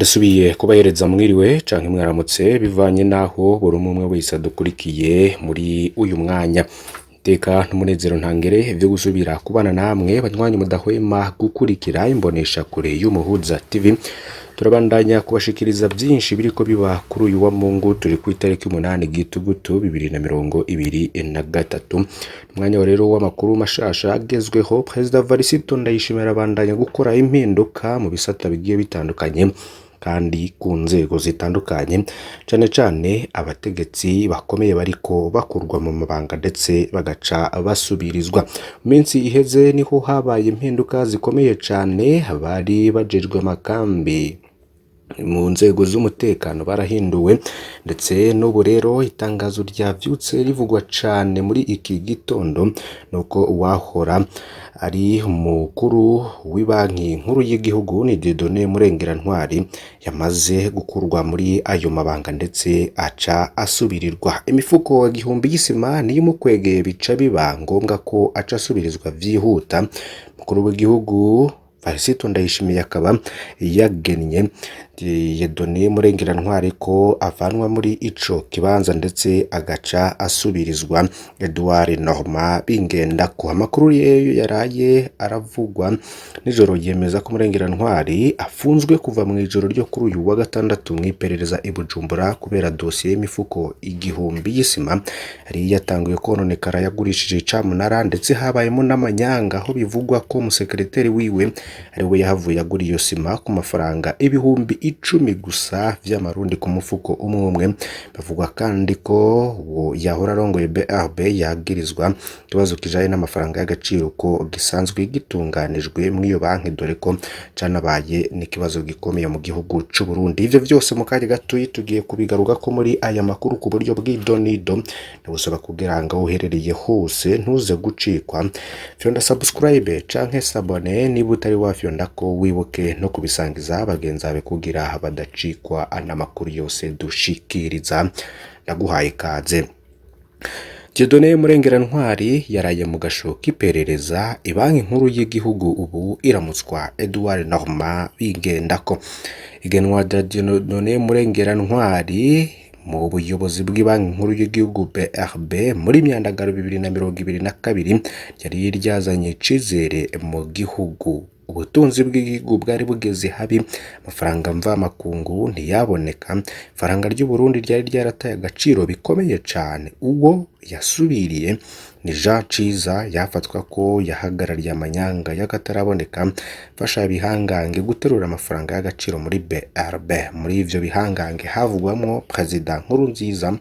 Ndasubiye kubahereza mwiriwe canke mwaramutse bivanye naho buri umwe wese adukurikiye muri uyu mwanya. Iteka n'umunezero ntangere vyo gusubira kubana namwe banywanyi mudahwema gukurikira imbonesha kure y'Umuhuza TV. Turabandanya kubashikiriza vyinshi biriko biba kuri uyu wa Mungu, turi ku itariki 8 Gitugutu 2023. Umwanya rero w'amakuru mashasha agezweho. Perezida Varisito Ndayishimiye arabandanya gukora impinduka mu bisata bigiye bitandukanye kandi ku nzego zitandukanye, cane cane abategetsi bakomeye bariko bakurwa mu mabanga ndetse bagaca basubirizwa. Mu minsi iheze niho habaye impinduka zikomeye cane, abari bajejwe amakambi mu nzego z'umutekano barahinduwe, ndetse n'ubu rero itangazo ryavyutse rivugwa cane muri iki gitondo nuko uwahora ari umukuru w'ibanki nkuru y'igihugu ni Dieudonné Murengerantwari yamaze gukurwa muri ayo mabanga ndetse aca asubirirwa. Imifuko 1000 y'isima niyo imukwegeye, bica biba ngombwa ko aca asubirizwa vyihuta. Umukuru w'igihugu Varisito Ndayishimiye akaba yagennye Dieudonné Murengerantwari ko avanwa muri ico kibanza ndetse agaca asubirizwa Edouard Normand Bingendako. Amakuru rero yaraye aravugwa nijoro yemeza ko Murengerantwari afunzwe kuva mw'ijoro ryo kuri uyu wa gatandatu mw'iperereza i Bujumbura kubera dosiye y'imifuko 1000 y'isima yari yatanguye kononekara yagurishije icamunara, ndetse habayemo n'amanyanga aho bivugwa ko umusekereteri wiwe ariwe yahavuye agura iyo sima ku mafaranga 10,000 gusa vy'amarundi ku mufuko umwe umwe. Bavugwa kandi ko uwo yahora arongoye BRB yagirizwa ikibazo kijanye n'amafaranga y'agaciro ko gisanzwe gitunganijwe mw'iyo banki, dore ko canabaye n'ikibazo gikomeye mu gihugu c'u Burundi. Ivyo vyose mu kanya gatoyi tugiye kubigarukako muri aya makuru ku buryo bw'idonido. Ndagusaba kugira ngo aho uherereye hose ntuze gucikwa, fyonda subscribe canke s'abonner niba utari wafyonda, ko wibuke no kubisangiza bagenzi bawe kugira badacikwa n'amakuru yose dushikiriza. Ndaguhaye ikaze. Dieudonné Murengerantwari yaraye mu gasho k'iperereza. Ibanki nkuru y'igihugu ubu iramutswa Edouard Normand Bigendako. Igenwa rya Dieudonné Murengerantwari mu buyobozi bw'ibanki nkuru y'igihugu BRB muri myandagaro 2022 ryari ryazanye icizere mu gihugu. Ubutunzi bw'igihugu bwari bugeze habi, amafaranga mvamakungu ntiyaboneka, ifaranga ry'u Burundi ryari ryarataye agaciro bikomeye cane. Uwo yasubiriye ni Jean Ciza, yafatwa ko yahagarariye amanyanga y'akataraboneka mfasha bihangange guterura amafaranga y'agaciro muri BRB. Muri ivyo bihangange havugwamwo Perezida Nkurunziza,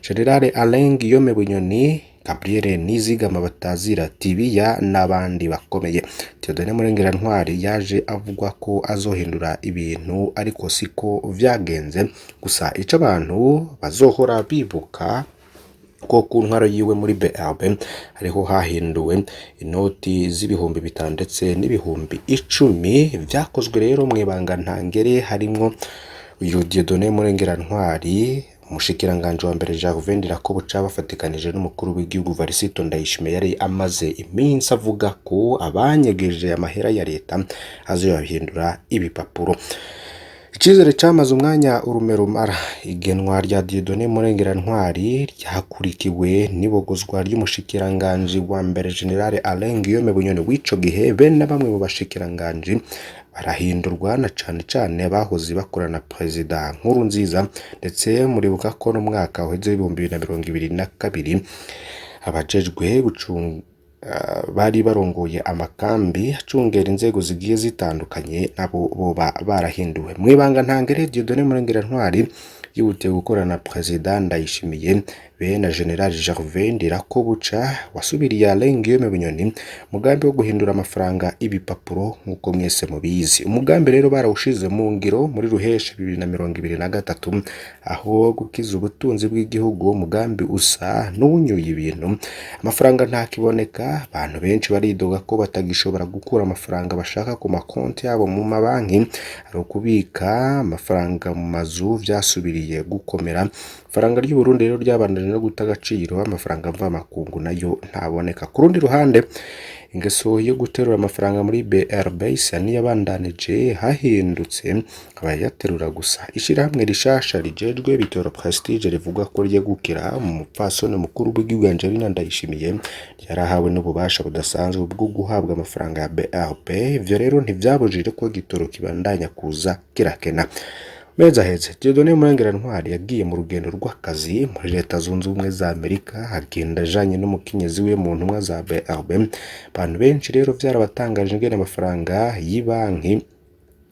General Alain Guillaume Bunyoni, Gabriel Nizigama Batazira Tibiya n'abandi bakomeye. Dieudonné Murengerantwari yaje avugwa ko azohindura ibintu, ariko siko vyagenze. Gusa ico abantu bazohora bibuka ko ku ntwaro yiwe muri BRB hariho hahinduwe inoti z'5,000 ndetse n'10,000. Vyakozwe rero mw'ibanga ntangere, harimwo uyu Dieudonné Murengerantwari, umushikiranganji wa mbere Gervais Ndirakobuca bafatikanije n'umukuru w'igihugu Varisito Ndayishimiye yari amaze iminsi avuga ko abanyegeje amahera ya leta azoyahindura ibipapuro. Icizere camaze umwanya urume rumara. Igenwa rya Dieudonné Murengerantwari ryakurikiwe n'ibogozwa ry'umushikiranganji wa mbere General Alain Guillaume Bunyoni w'ico gihe, be na bamwe mu bashikiranganji barahindurwa na cane cane abahoze bakorana na Perezida Nkurunziza, ndetse muribuka ko n'umwaka uheze w'2022 abajejwe gucunga bari barongoye amakambi acungera inzego zigiye zitandukanye nabo boba barahinduwe. Mw'ibanga ntangere Dieudonné Murengerantwari yihutiye gukorana na Perezida Ndayishimiye be na General Gervais Ndirakobuca wasubiriye Alain Guillaume Bunyoni umugambi wo guhindura amafaranga ibipapuro nk'uko mwese mubizi. Umugambi rero barawushize mu ngiro muri Ruheshi 2023, aho gukiza ubutunzi bw'igihugu umugambi usa n'uwunyuye ibintu. Amafaranga ntakiboneka, abantu benshi baridoga ko batagishobora gukura amafaranga bashaka ku makonti yabo mu mabanki, hari ukubika amafaranga mu mazu vyasubiriye gukomera. Ifaranga ry'u Burundi rero ryabandanije no guta agaciro, amafaranga mvamakungu nayo ntaboneka. Ku rundi ruhande, ingeso yo guterura amafaranga muri BRB isa niyabandanije, hahindutse abayaterura gusa. Ishirahamwe rishasha rijejwe bitoro Prestige rivuga ko ryegukira umupfasoni mukuru w'igihugu Angelina Ndayishimiye ryarahawe n'ububasha budasanzwe bwo guhabwa amafaranga ya BRB. Ivyo rero ntivyabujije ko igitoro kibandanya kuza kirakena. Mezi aheze Dieudonné Murengerantwari yagiye mu rugendo rw'akazi muri Leta Zunze Ubumwe za Amerika, agenda ajanye n'umukenyezi we mu ntumwa za BRB. Abantu benshi rero vyarabatangaje ingene amafaranga y'ibanki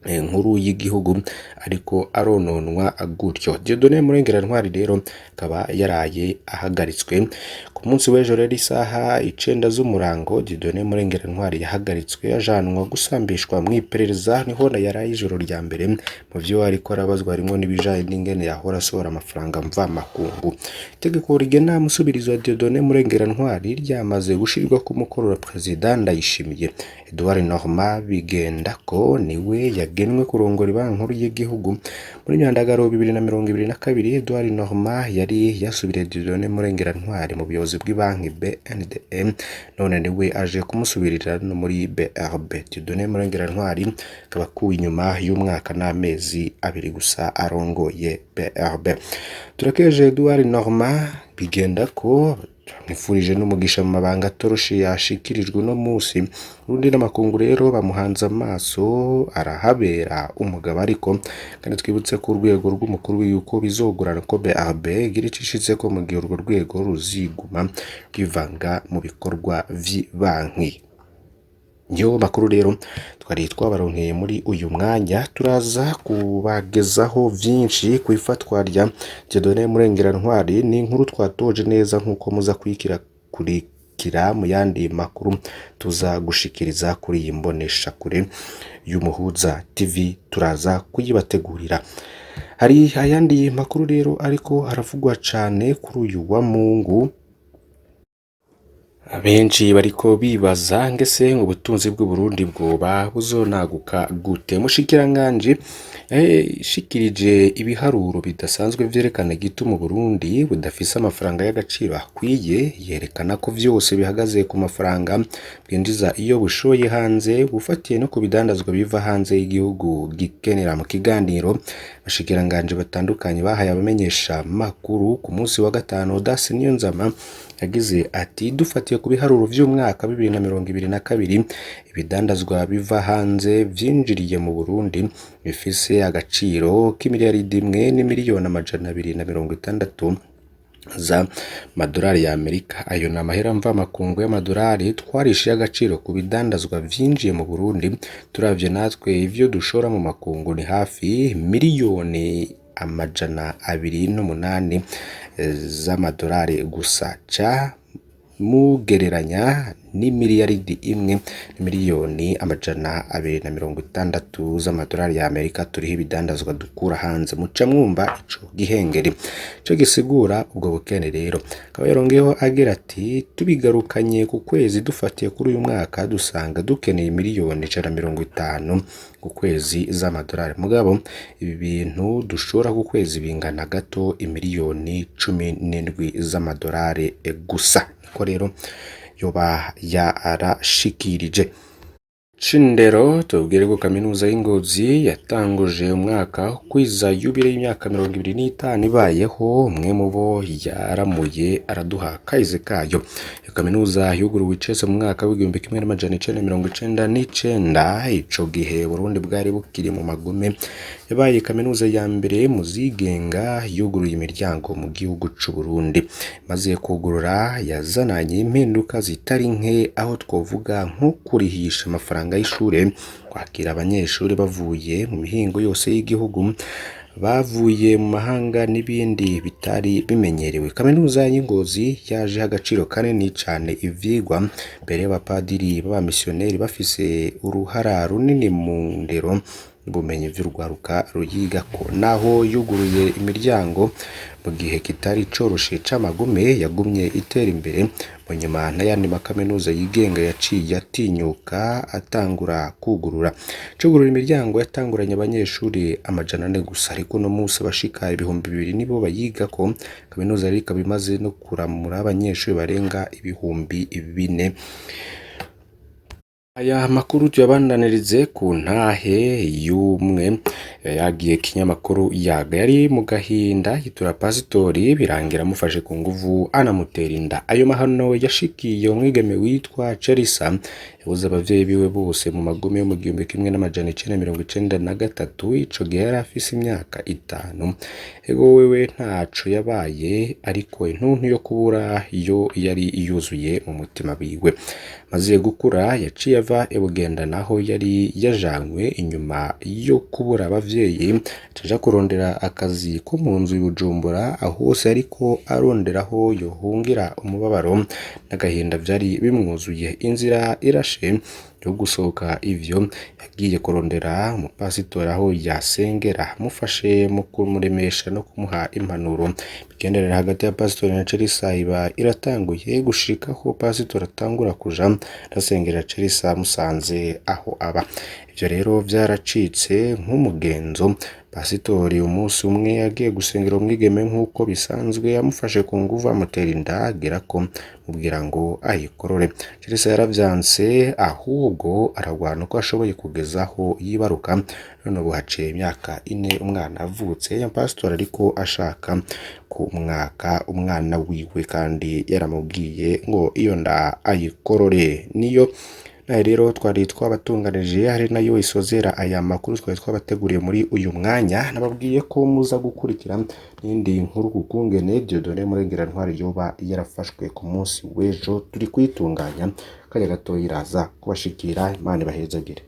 nkuru y'igihugu ariko arononwa gutyo. Dieudonné Murengerantwari rero akaba yaraye ahagaritswe ku munsi w'ejo rero isaha 9 z'umurango. Dieudonné Murengerantwari yahagaritswe ajanwa gusambishwa mw'iperereza, niho yaraye ijoro rya mbere. Mu vyo ariko arabazwa harimwo n'ibijanye n'ingene yahora asohora amafaranga mvamakungu. Itegeko rigena umusubirizi wa Dieudonné Murengerantwari ryamaze gushirwa ku mukono na Perezida Ndayishimiye. Edouard Norma Bigendako niwe yagenwe kurongora Banki Nkuru y'igihugu muri Nyandagaro 2022. Edouard Norma yari yasubiriye Dieudonné Murengerantwari mu buyobozi bw'ibanki BNDM, none niwe aje kumusubirira no muri BRB. Dieudonné Murengerantwari akaba akuwe inyuma y'umwaka n'amezi 2 gusa arongoye BRB. Turakeje Edouard Norma Bigendako, mwifurije n'umugisha mu mabanga atoroshe yashikirijwe uno musi. Urundi n'amakungu rero bamuhanze amaso, arahabera umugabo. Ariko kandi twibutse ko urwego rw'umukuru w'igihugu bizogorana ko BRB igira ico ishitseko mu gihe urwo rwego ruziguma rwivanga mu bikorwa vy'ibanki. Niyo makuru rero twari twabaronkeye muri uyu mwanya, turaza kubagezaho vyinshi ku ifatwa rya Dieudonné Murengerantwari. Ni inkuru twatoje neza nk'uko muza kurikira mu yandi makuru tuza gushikiriza kuri iyi mboneshakure y'Umuhuza TV, turaza kuyibategurira. Hari ayandi makuru rero ariko aravugwa cane kuri uyu wa Mungu. Abenshi bariko bibaza ngese ngo ubutunzi bw'u Burundi bwoba buzonaguka gute. Mushikiranganji yashikirije ibiharuro bidasanzwe vyerekana igituma Burundi budafise amafaranga y'agaciro akwiye, yerekana ko vyose bihagaze ku mafaranga bwinjiza iyo bushoye hanze, bufatiye no ku bidandazwa biva hanze y'igihugu gikenera. Mu kiganiro abashikiranganji batandukanye bahaye abamenyesha makuru ku munsi wa gatanu, Dasi Niyonzama yagize ati: dufatiye ku biharuro vy'umwaka 2022, ibidandazwa biva hanze vyinjiriye mu Burundi bifise agaciro k'imiliyaridi 1 n'imiliyoni 260 za madolari ya Amerika. Ayo ni amahera mvamakungu y'amadolari twarishiye agaciro ku bidandazwa vyinjiye mu Burundi. Turavye natwe ivyo dushora mu makungu ni hafi miliyoni 208 z'amadolari gusa, ca mugereranya n'imiliyaridi 1 miliyoni 260 z'amadolari ya Amerika turiho ibidandazwa dukura hanze. Muca mwumva ico gihengeri ico gisigura ubwo bukene. Rero akaba yarongeyeho agira ati: tubigarukanye ku kwezi dufatiye kuri uyu mwaka, dusanga dukeneye miliyoni 150 ku kwezi z'amadolari, mugabo ibi bintu dushora ku kwezi bingana gato imiliyoni 17 z'amadolari gusa. Niko rero yoba yarashikirije. Cindero tubwire ko kaminuza y'Ingozi yatanguje umwaka kwiza yubile y'imyaka 25 ibayeho. Umwe mu bo yaramuye araduha kahise kayo. Iyo kaminuza yuguruwe icese mu mwaka w'1999, ico gihe Burundi bwari bukiri mu magume. Yabaye kaminuza ya mbere mu zigenga yuguruye imiryango mu gihugu c'u Burundi. Maze kugurura yazananye impinduka zitari nke, aho twovuga nko kurihisha amafaranga y'ishure, kwakira abanyeshuri bavuye mu mihingo yose y'igihugu, bavuye mu mahanga n'ibindi bitari bimenyerewe. Kaminuza y'Ingozi yaje agaciro kanini cane ivyigwa mbere y'abapadiri b'abamisiyoneri bafise uruhara runini mu ndero n'ubumenyi vy'urwaruka ruyigako. Naho yuguruye imiryango mu gihe kitari coroshe c'amagume, yagumye itera imbere. Mu nyuma n'ayandi makaminuza yigenga yaciye atinyuka atangura kwugurura. Cugurura imiryango yatanguranye abanyeshuri 400 gusa, ariko uno musi abashika 2000 nibo bayigako. Kaminuza rero ikaba imaze no kuramura abanyeshuri barenga 4000. Aya makuru tuyabandanirize ku ntahe y'umwe yagiye kinyamakuru Yaga. Yari mu gahinda yitura pasitori, birangira amufashe ku nguvu anamutera inda. Ayo mahano yashikiye umwigeme witwa Cherisa, yabuze abavyeyi biwe bose mu magume yo mu 1993. Ico gihe yari afise imyaka 5. Ego wewe ntaco yabaye, ariko intuntu yo kubura yo yari yuzuye mu mutima wiwe. Maze gukura yaciye ava i Bugendana aho yari yajanywe inyuma yo kubura abavyeyi, aca kurondera akazi ko mu nzu i Bujumbura. Aho hose ariko arondera aho yohungira umubabaro n'agahinda vyari bimwuzuye. Inzira irashe yo gusohoka ivyo, yagiye kurondera umupasitori aho yasengera, amufashe mu kumuremesha no kumuha impanuro. Imigenderanire hagati ya pasitori na Cherisa iba iratanguye, gushika aho pasitori atangura kuja arasengera Cherisa amusanze aho aba. Ivyo rero vyaracitse nk'umugenzo. Pasitori umunsi umwe yagiye gusengera umwigeme nk'uko bisanzwe, amufashe ku nguvu amutera inda, agerako amubwira ngo ayikorore. Cherisa yaravyanse, ahubwo aragwana uko ashoboye kugeza aho yibaruka. None ubu haciye imyaka 4 umwana avutse. Ya pasitori ariko ashaka kumwaka umwana wiwe, kandi yaramubwiye ngo iyo nda ayikorore. Niyo nayo rero twari twabatunganije, hari nayo isozera aya makuru twari twabateguriye muri uyu mwanya. Nababwiye ko muza gukurikira n'indi nkuru ku kungene Dieudonné Murengerantwari yoba yarafashwe ku munsi w'ejo. Turi kuyitunganya kanya gatoya iraza kubashikira. Imana ibahezagire.